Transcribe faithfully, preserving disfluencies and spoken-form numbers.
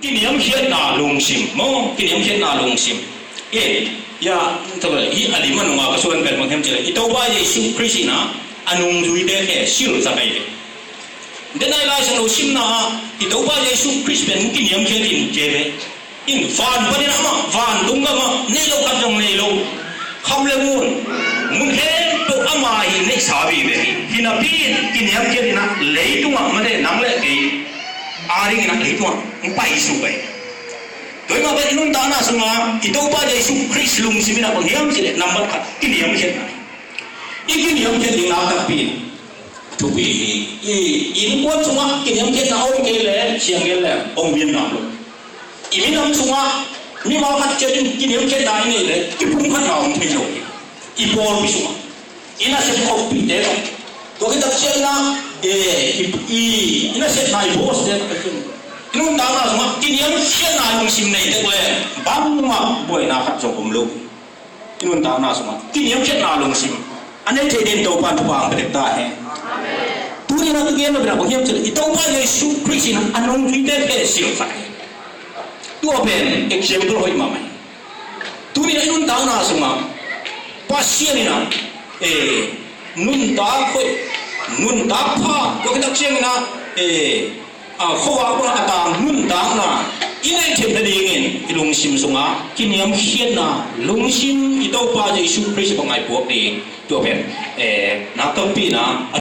Kiniamkhiatna lungsim maw, kiniamkhiatna lungsim. E, ya, hi a lim a nunga ka suan pen bang hiam cih leh i Topa Jesu Khrist in a nungzuite silsak ahi ve. Denai Lai Siangtho simna ah i Topa Jesu Khrist pen kiniamkhiat in ci ve. In van panin amah, vantung gamah nei lo khat zong nei lo. Kham le ngun, mun khempeuh ama hi neihsa vive hi. Hi napi in kiniamkhiat in a leitungah mate nang le kei a dingin a leitungah hong paisuk ahi. Tua hi mah bangin i nuntakna sungah i Topa Jesu Khrist lungsim in a bang hiam cih leh nambat khat kiniamkhiatna hi. I kiniamkhiat ding a takpi in thupi hi. I innkuan sungah kiniamkhiatna om kei leh siang gen leh om pian nam lo. I minam sungah mimal khat ciat in kiniamkhiatna i neih leh kipumkhatna om thei lo hi. I pawlpi sungah, i nasep khoppite tawh, tua khit tak ciangin ah, eh, i, i, i nasepna i boss te tawh, i nuntakna sungah kiniamkhiatna lungsim nei tek leh bangmah buaina khat zong om lo. I nuntakna sungah kiniamkhiatna lungsim a nei thei dingin Topa'n thupha hong pia tek ta hen. Tuni-in a ka gen nop pen bang hiam cih leh i Topa Jesu Khrist in a nungzuite pen silsak hi. Tua pen example hoih mahmah hi. Tuni-in a i nuntakna sungah Pasian in a, eh, nuntak hoih, nuntak pha, tua khit tak ciangin a, eh, a, khuavak bang a tang nuntakna i neih theih nadingin i lungsim sungah kiniamkhiatna lungsim i Topa Jesu Khrist bangin i puak ding, tua pen, eh, nakpi-in a